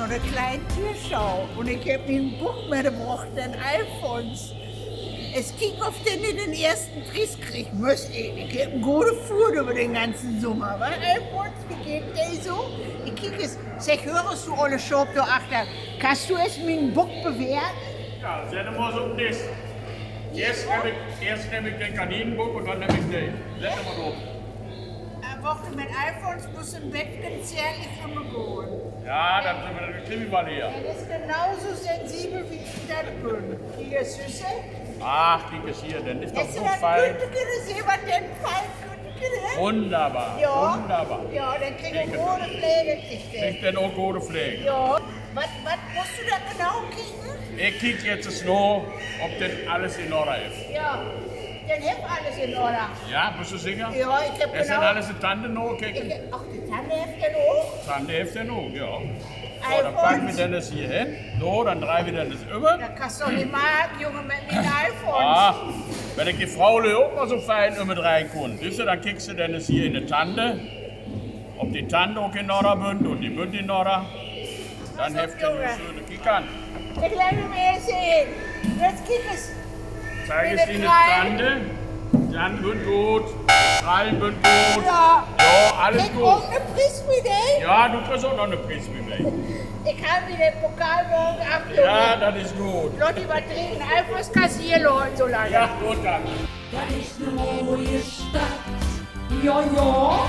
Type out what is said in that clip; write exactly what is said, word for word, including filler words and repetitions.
'Ne kleine Türschau. Un ik heff mien Buck mitbrocht, den Alfons. Es kiek, of de nich den eersten Pries kriggt. Müss ik. Ik heff en gode Fuhrt över den ganzen Sommer, wa, Alfons? Wo geiht de so? Ik kiek es, segg, höörst du, olle Schaap dor achter, kannst du es mien Buck bewerten? Ja, sett em mal so op den Disch. Eerst nehm ik, eerst nehm ik den Kaninenbuck un denn nehm ik de. Sett em mal op. Äh, wacht, mit Alfons muss en beten zärtlich ümgahn. Ja, dat, dat krieg wi woll hier. Dat is genau so sensibel, wie ik dat bün. Hier, sühst du? Ach, kiek es hier, denn is doch so fein. Hest du dat Künteken sehn, wat den fein Künteken hett? Wunderbar, wunderbar. Ja, denn kriggt he ok gode Pflege, kriggt he. Kriggt denn ok gode Pflege. Ja. Wat, wat musst du dor genau kieken? Ik kiek jetzt es na, of denn alles in Order is. Ja, denn heff alles in Order. Ja, büst du seker? Ja, ik heff genau. Hest denn alles de Tante nakeken? Ik heff, ach, de Tante hett den ok? Tante hett den ok, ja. So, denn pack wi den es hier hen. So, denn dreih wi den es üm. Dat kannst du doch nich maken, Junge, mit mien Alfons. Ach, wenn ik de Froolü ok mal so fein ümdreihen kunn. Sühst du, denn kickst du den es hier in de Tante. Of de Tante ok in Order bünt un de bünt in Order. Denn hebbt wi en schöne Kiekan. Ik leev mi eerst in. Jetzt kiek es. Zeig es in de Tante. Denn bünt goot. Krallen bünt goot. Ja. Ja, alles goot. Krieg ik ok en Pries bi de? Ja, du kriggst ok noch en Pries bi mi. Ik haal mi den Pokal morgen af, Junge. Ja, dat is goot. Laat di wat drinken. Alfons, kassier, Lüüd, so lang. Ja, goot denn. Dat is de mooie Stadt. Ja, ja.